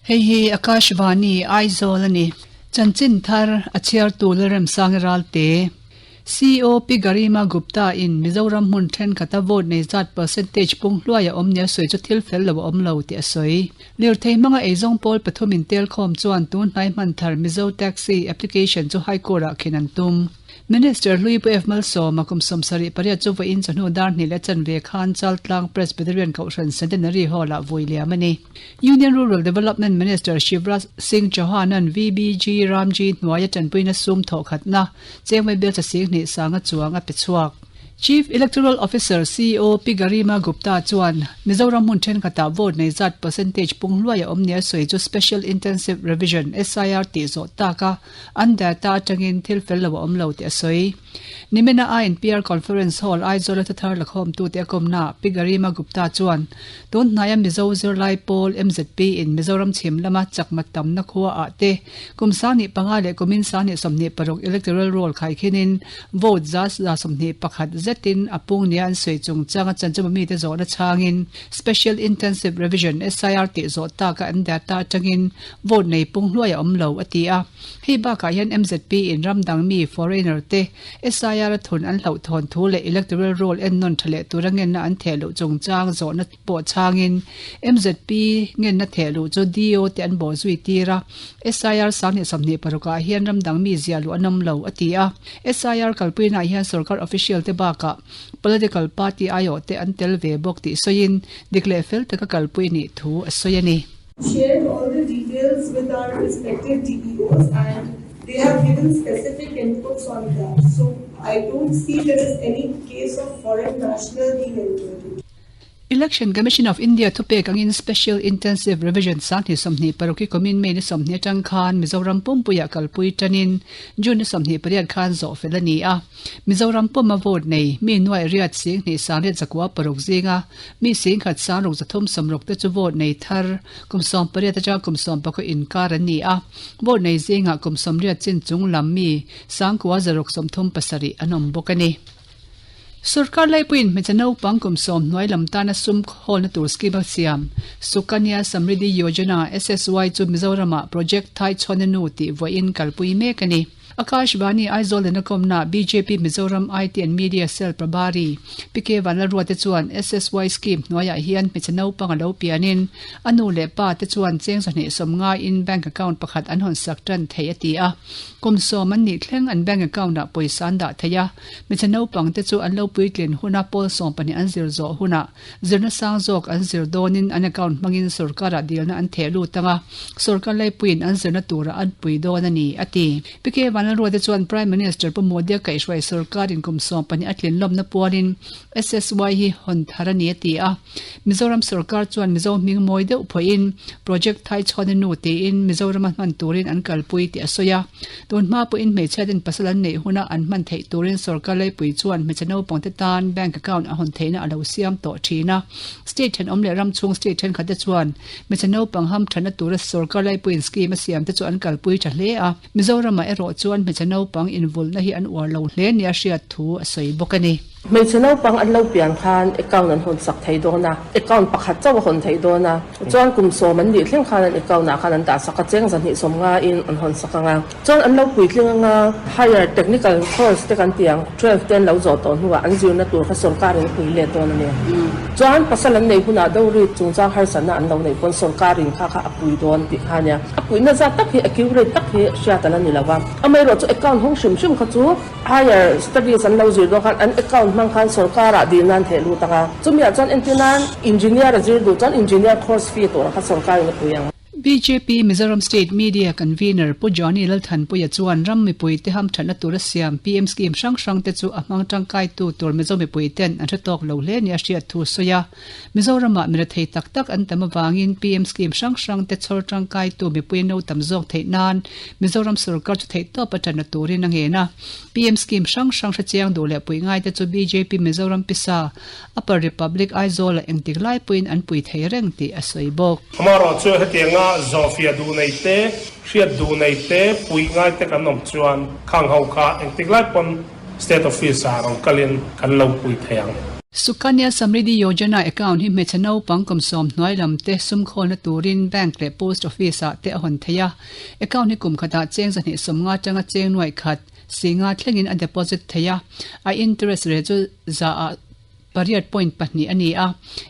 Hei hi Akashvani, Aizawl a ni. Chanchin thar a chhiartu Lalremsangi Ralte, CEO Pi Garima Gupta in Mizoram hmun thenkhat a vote nei zat percentage pung hluai a awm nia sawi chu thil fel lo a awm lo tih a sawi. Lirthei hmanga eizawng pawl pathumin telkhawm chuan tun hnai hman thar Mizo Taxi application chu High Court ah khin an tum. Minister hlui Pu F Malsawma kum 78 chu vawiin chawhnu dar hnih leh chanve khan Chaltlang Presbyterian Kohhran Centenary Hall ah vui liam a ni. Union Rural Development Minister Shivraj Singh Chauhan-a'n VBG Ramji hnuaia tanpuina sum thawhkhatna Chengmei bial chasing hnih sanga chuang a pe chhuak. Chief Electoral Officer, CEO, Pi Garima Gupta chuan Mizoram hmun thenkhatah vote nei zat percentage pung hluai a awm nia sawi chu Special Intensive Revision, SIR, tih zawh taka an data atangin thil fel lo a awm lo tih a sawi. Nimina INPR Conference Hall, Aizawl-a thuthar lakhawmtute a kawmnaah Pi Garima Gupta chuan tun hnaia Mizo zirlai pawl, MZP, in Mizoram chhim lama chakma tamna khua ah te Kum 25 leh kumin 2026 electoral roll khaikhinin vote 121% zetin a pung nia an sawi chungchanga chanchinbu mite zawhna chhangin Special Intensive Revision, SIR, tih zawh taka an data atangin vote nei pung hluai a awm lo, a ti a. Hei bakah hian MZP in ram dang mi, foreigner, te SIR a thun an hlauhthawn thu leh electoral roll ennawn tha leh tura ngenna an theh luh chungchang zawhna pawh chhangin MZP ngenna theh luh chu DO te an bawh zui tir a, SIR 2026 ah hian ramdang mi ziah luh an awm lo, a ti a. SIR kalpuinaah hian sorkar official te bakah political party aiawh te an tel ve bawk tih sawiin dik leh fel taka kalpui nih thu a sawi a ni. Shared all the details with our respective DEOs and they have given specific inputs on that. So I don't see there is any case of foreign national being entered. Election Commission of India thupek angin Special Intensive Revision 2026 hi kumin May ni 20 atang khan Mizoram pumpuiah kalpui tanin June ni 28 khan zawh fel a ni a. Mizoram puma vote nei mi nuai riat 10 9 6 zinga mi 10 6 3 60 te chu vote nei thar kum 18 atanga kum 19 inkar an ni a. Vote nei zingah kum 80 chin chung lam mi 937 an awm bawk a ni. Sorkar laipuiin hmeichhe naupang kum sawm hnuai lam tana sum hawlna tur scheme a siam, Sukanya Samriddhi Yojana, SSY, chu Mizoramah Project Thai Chhuana Nu tih vawiin kalpui mek a ni. Akashvani Aizawl in a kawmnaah bjp Mizoram IT and Media Cell Prabhari, PK Vanlalruate chuan SSY scheme hnuaiah hian hmeichhe naupang a lo pianin a nu leh pa te chuan cheng 25 in bank account pakhat an hawn sak tan thei a ti a. Kum sawm an nih thleng an bank account ah pawisa an dah thei a. Hmeichhe naupang te chu an lo puitlin huna pawl 12 an zir zawh hunah zirna sang zawk an zir dawnin an account hmangin sorkarah dilna an theh lut ang a, sorkar laipuiin an zirna turah an pui dawn a ni, a ti. PK Vanlalruate chuan Prime Minister Pu Modi-a kaihhruai sorkarin kum 12 a tlin lawmna pualin SSY hi hawn thar a ni a ti a. Mizoram sorkar chuan Mizo hming mawi deuh phawihin Project Thaichhawna Nu tiin Mizorama hman turin an kalpui tih a sawi a. Tun hma pawhin hmeichhiatin pasal an neih huna an hman theih turin sorkar leipui chuan hmeichhe naupangte tan bank account a hawn theihna a lo siam tawh thin a. State thenawm leh ram chhung state thenkhatte chuan hmeichhe naupang hamthanna tura sorkar leipuiin scheme a siamte chu an kalpui tha hle a. Mizoramah erawh chuan hmeichhe naupang invulhna hi an uar lo hle nia hriat thu a sawi bawk a ni. Hmeichhe naupang an lo pian khan account an hawn sak thei dawn a, account pakhat chauh a hawn thei dawn a, chuan kum sawm an nih thleng khan an account ah khan an dah sak a, cheng 250 in an hawn sak ang a, chuan an lo puitling ang a, higher technical course te kan ti ang, twelve te an lo zawh tawh hnuah an zirna tur kha sorkar in a pui let dawn a ni. Chuan pasal an nei hunah dawri chungchang harsatna an lo neih pawn sorkar in kha kha a pui dawn tih kha a nia. A puihna zat tak hi accurate tak hi hriat a la ni lo va, amaherawh chu account hawng hrim hrim kha chu higher studies an lo zir dawn khan an account hmang khan sorkarah dil nan theh lut ang a, chumiah chuan entir nan engineer a zir duh chuan engineer course fee turah kha sorkarin a pui ang. Bjp Mizoram State Media Convener Pu Johnny Lalthanpuia chuan ram mipuite hamthatna tura siam PM scheme hrang hrangte chu a hmang tangkaitu tur Mizo mipuiten an hre tawk lo hle nia hriat thu a sawi a. Mizoramah mi rethei tak tak an tam avangin PM scheme hrang hrang te chhawr tangkaitu mipui no tam zawk theih nan Mizoram sorkar chu theihtawp a tanna turin a ngen a. PM scheme hrang hrang hrechiang duh leh puih ngaite chu bjp Mizoram pisa Upper Republic Aizawl-ah engtik lai pawhin an pui thei reng tih a sawi bawk. Amaherawh chu hetianga zawhfiah duh nei te, hriat duh nei te, puih ngai te kan awm chuan khang ho kha engtik lai pawn State Office-ah rawn kalin kan lo pui thei ang. Sukanya Samriddhi Yojana account hi hmeichhe naupang kum sawm hnuai lam te sum khawlna turin bank leh post office ah te a hawn thei a. Account hi kum khatah cheng 250 atanga cheng nuaih khat singa thlengin a deposit thei a, a interest rate chu za ah pariat point pahnih a ni a.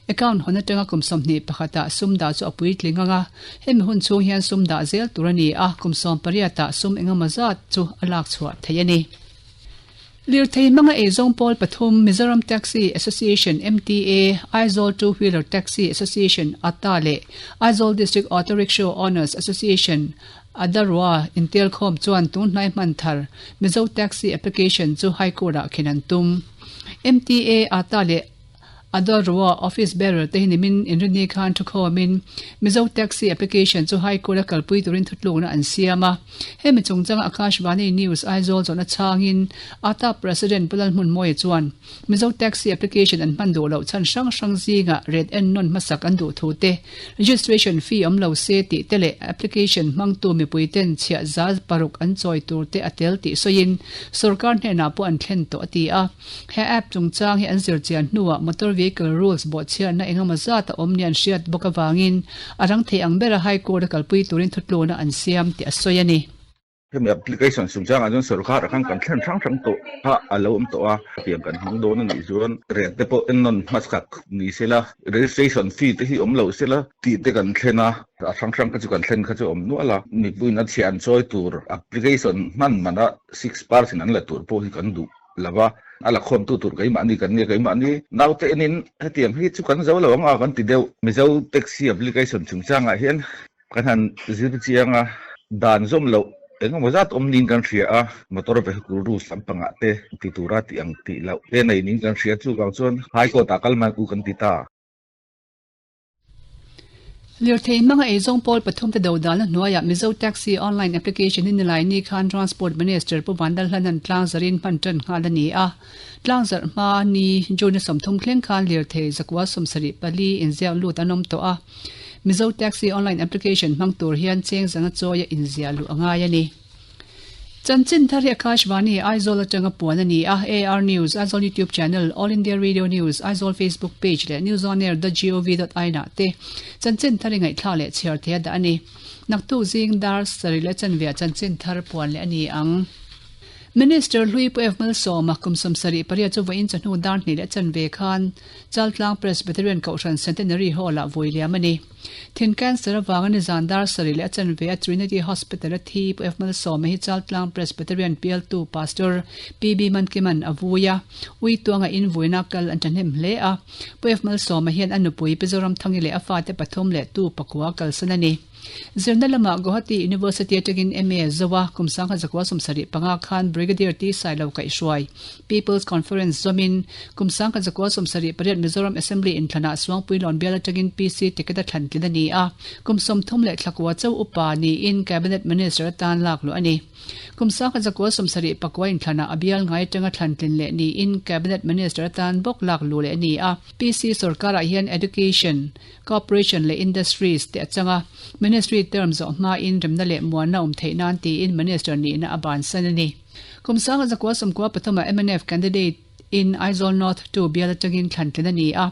Account hawn atanga kum sawmhnih pakhatah sum dah chu a puitling ang a, hemi hun chhung hian sum dah zel tur a ni a, kum sawm pariatah sum engemaw zat chu a lak chhuah theih a ni. Lirthei hmanga eizawng pawl pathum Mizoram Taxi Association, MTA, Aizawl Two Wheeler Taxi Association, ata, leh Aizawl District Auto Rickshaw Owners Association, ADARUA, intelkhawm chuan tun hnai hman thar Mizo Taxi Application chu High Court-ah khen an tum. MTA, ata leh ADARUA Office Bearer te hi nimin inrini khan thukhawmin Mizo Taxi Application chu High Court-a kalpui turin thutlukna an siam a. Hemi chungchanga Akashvani News Aizawl zawhna chhangin ATA President Pu Lalhmunmawia chuan Mizo Taxi Application an hman duh loh chhan hrang hrang zingah ret en nawn hmasak an duh thu te, registration fee awm lo se tih te leh application hmangtu mipui ten chhiah zal paruk an chawi tur te a tel tih sawiin sorkar hnenah pawh an thlen tawh a ti a. He app chungchang hi an zir chian hnuah motor vehicle rules bawhchhiatna engemaw zat a awm nia an hriat bawk avangin a rang thei ang bera High Court a kalpui turin thutlukna an siam tih a sawi a ni. Hemi application chungchangah chuan sorkar ah khan kan thlen hrang hrang tawh kha a lo awm tawh a, hetiang kan hmang dawn a nih chuan rate te pawh ennawn hmasak ni sela, registration fee te hi awm lo sela tih te kan thlen a, a hrang hrang kha chu kan thlen kha chu a awm nual a, mipuiin a chhiah an chawi tur application hman mana 6% an la tur pawh hi kan duh. Lova, a la khawmtu tur keimahni kan nia, keimahni naute enin hetiang hi chu kan zo lo ang a kan ti deuh. Mizo taxi application chungchangah hian kan han zir chiang a, dan zawm loh engemaw zat awm niin kan hria a, motor vehicle rules lampangah te ti tura tih ang tih loh te nei niin kan hria, chuvang chuan High Court ah kal mai u kan ti ta. Lirthei hmanga eizawng pawl pathum te dodalna hnuaiah Mizo Taxi Online Application hi Nilaini khan Transport Minister Pu Vanlalhlanan tlangzarhin hman tan nghal a ni a. Tlangzarh hma ni June a 30 thleng khan lirthei zakua 74 inziak lut an awm tawh a. Mizo Taxi Online Application hmang tur hian cheng zanga chawia inziah luh a ngai a ni. Chanchin thar hi Akashvani, Aizawl atanga puan a ni a, AR News, Aizawl YouTube Channel, All India Radio News, Aizawl Facebook Page leh newsonair dot gov dot in ah te chanchin thar i ngaihthlak leh chhiar thei a dah a ni. Naktuk zing dar sarih leh chanveah chanchin thar puan leh a ni ang. Minister hlui Pu F Malsawma kum 78 chu vawiin chawhnu dar hnih leh chanve khan Chaltlang Presbyterian Kohhran Centenary Hall-ah vui liam a ni. Thin cancer avanga nizan dar sarih leh a chanve a Trinity Hospital a thi Pu F Malsawma hi Chaltlang Presbyterian Pialtu Pastor PB Mankiman a vui a, Uituanga in vuina kal an thahnem hle a. Pu F Malsawma hian a nupui Pi Zoramthangi leh a fate pathum leh tu pakua kalsan a ni. Zirna lamah Guwahati University atangin MA a zo a, kum 1975 khan Brigadier T Sailo kaihhruai People's Conference zawmin kum 1978 Mizoram Assembly inthlanah Suangpuilawn bial atangin PC ticket a thlan tlin a ni a, kum 30 leh thlakua cho upa niin Cabinet Minister atan lak luh a ni. Kum 1979 inthlanah a bial ngai atanga thlan tlin leh niin Cabinet Minister atan bawk lak luh leh a ni a. PC sorkarah hian Education, Cooperation leh Industries te a chang a, Ministry term zawh hmain remna leh muanna awm theih nan tiin Minister nihna a bansan a ni. Kum 1993 ah mnf candidate in Aizawl North ii bial atangin thlan tlin a ni a,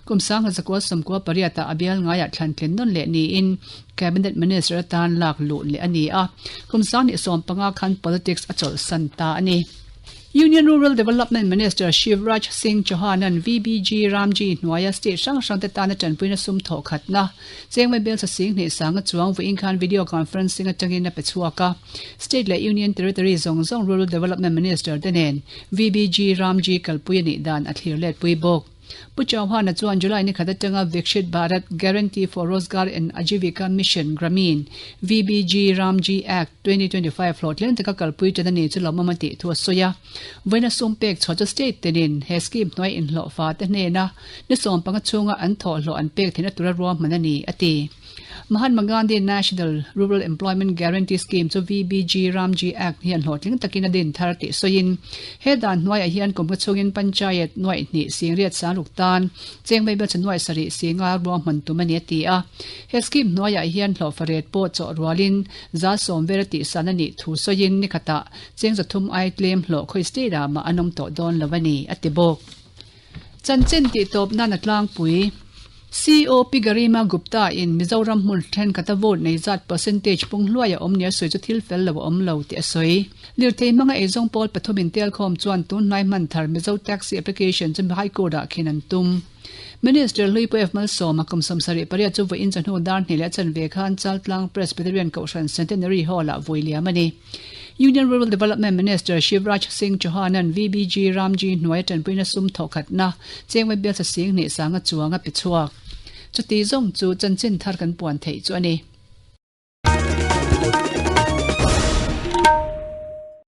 kum 1998 ah a bial ngaiah thlan tlin nawn leh niin Cabinet Minister atan lak luh leh a ni a, kum 2015 khan politics a chawlhsan ta a ni. Union Rural Development Minister Shivraj Singh Chauhan-a'n VBG Ramji hnuaia state hrang hrangte tana tanpuina sum thawh khatna Chengmai Belsa Singh hnih sanga chuang vawiin khan video conferencing atangin a pe chhuak a. State leh Union Territory zawng zawng Rural Development Minister te nen VBG Ramji kalpui a nih dan a thlir letpui bawk. Pu Chauhan-a chuan July ni khat atanga Vikshit Bharat Guarantee for Rozgar and Ajeevika Mission Grameen, VBG Ramji, Act, 2025 hlawhtling taka kalpui ṭan a ni chu lawmawm a tih thu a sawi a. Vawiina sum pek chhuah chu state tinin he scheme hnuai inhlawhfa te hnena ni sawmpanga chhunga an thawhhlawh an pek theihna tura ruahman a ni, a ti. Mahatma Gandhi National Rural Employment Guarantee Scheme chu VBG Ramji Act hian hlawhtling takin a din thar tih sawiin, he dan hnuaiah hian kum hma chhungin Panchayat nuaih hnih singriat sangruk tan cheng vaibel nuaih sarih singa ruahman tum a ni a ti a. He scheme hnuaiah hian hlawhfa ret pawh chawh rualin za sawm vel a tihsan a nih thu sawiin nikhatah cheng zathum ai tlem hlawh khawi state ah mah an awm tawh dawn lo a ni, a ti bawk. Chanchin tih tawp nan a tlangpui. CEO Pi Garima Gupta in Mizoram hmun thenkhata vote nei zat percentage pung hluai a awm nia sawi chu thil fel lo a awm lo tih a sawi. Lirthei hmanga eizawng pawl pathumin telkhawm chuan tunhnai hman thar Mizo Taxi application chu High Court ah khin an tum. Minister Hlui Pu F Malsawma kum 78 chu vawiin chawhnu dar hnih leh a chanve khan Chaltlang Presbyterian Kohhran Centenary Hall ah vui liam a ni. Union Rural Development Minister Shivraj Singh Chauhan-a'n VBG Ramji hnuaia tanpuina sum thawhkhatna chengvawi bialsa sing hnih sanga chuang a pe chhuak. Chuti zawng chu chanchin thar kan puan theih chu a ni.